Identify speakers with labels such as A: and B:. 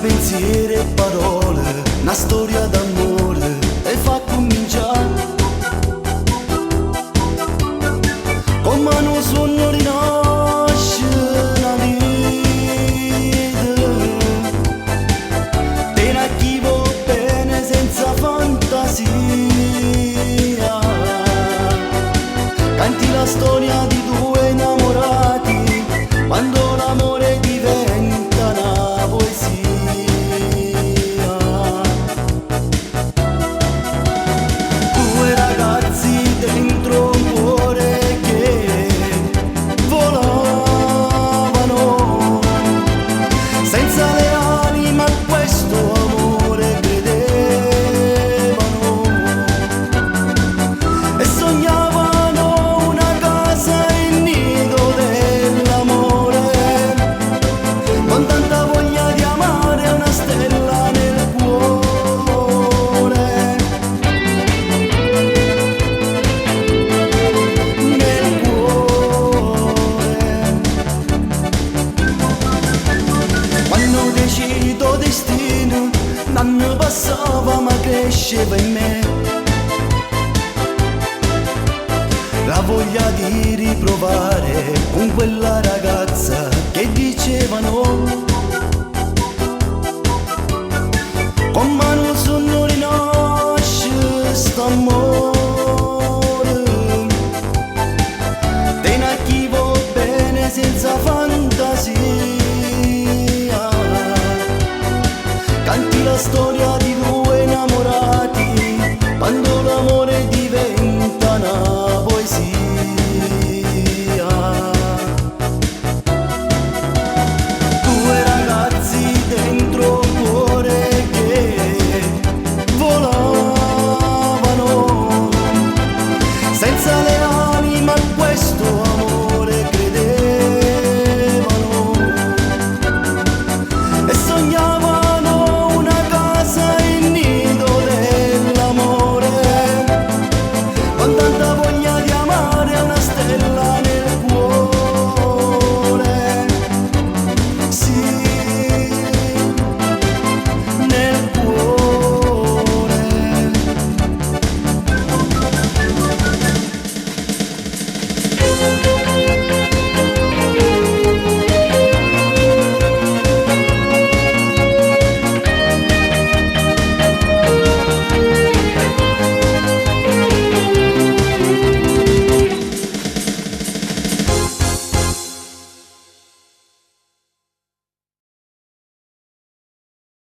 A: Pensieri e parole, una storia d'amore e fa cominciare. Come non sono rinasce una vita, te ne chi vuol bene senza fantasia. Canti la storia di due innamorati quando l'amore diventa una poesia. Due ragazzi dentro un cuore che volavano senza le ali, ma questo amore credevano e sognavano una casa il nido dell'amore, con tanta voglia di amare una stella nel cuore, nel cuore. Quando decido destino, l'anno passava ma cresceva in me la voglia di riprovare con quella ragazza che dicevano. Con mano sono rinasce st'amore.